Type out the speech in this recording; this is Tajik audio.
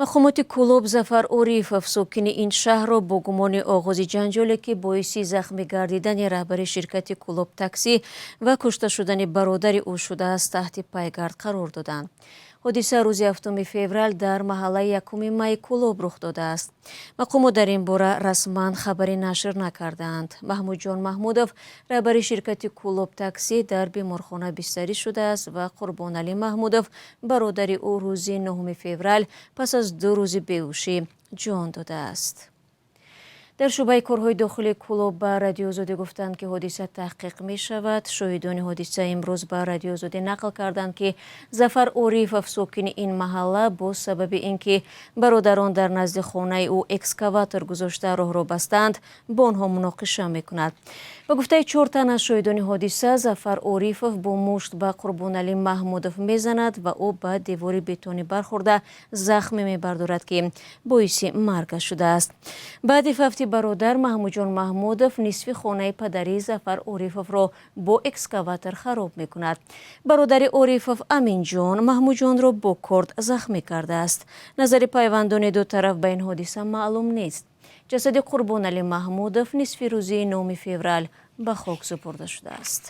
Мақомоти Кӯлоб Зафар Орифов, сокини ин шаҳрро бо гумони оғози ҷанҷоле, ки боиси захмӣ гардидани раҳбари ширкати Кӯлоб Таксӣ ва кушта шудани бародари ӯ шудааст, таҳти пайгард қарор доданд. Ҳодиса рӯзи 7 феврал дар маҳаллаи Якуми Майи Кӯлоб рух додааст. Мақомот дар ин бора расман хабаре нашр накардаанд. Маҳмудҷон Маҳмудов, раҳбари ширкати Кӯлоб Таксӣ, дар беморхона бистарӣ шудааст ва Қурбоналӣ Маҳмудов, бародари ӯ, рӯзи 9 феврал пас аз 2 рӯзи беҳушӣ ҷон додааст. Дар шӯъбаи корҳои дохилии Кӯлоб ба Радиои Озодӣ гуфтанд, ки ҳодиса таҳқиқ мешавад. Шоҳидони ҳодиса имрӯз ба Радиои Озодӣ нақл карданд, ки Зафар Орифов, сокини ин маҳалла, бо сабаби ин ки бародарон дар назди хонаи ӯ экскаватор гузошта роҳро бастанд, бо онҳо муноқиша мекунад. Ба гуфтаи чор тан аз шоҳидони ҳодиса, Зафар Орифов бо мушт ба Қурбоналӣ Маҳмудов мезанад ва ӯ ба девори бетонӣ бархӯрда захме мебардорад, ки боиси маргаш шудааст. Баъди фавти бародар, Маҳмудҷон Маҳмудов нисфи хонаи падарии Зафар Орифовро бо экскаватор хароб мекунад. Бародари Орифов Аминҷон Маҳмудҷонро бо корд захмӣ кардааст. Назари пайвандони ду тараф ба ин ҳодиса маълум нест. Ҷасади Қурбоналӣ Маҳмудов нисфи рӯзи 9 феврал ба хок супурда шудааст.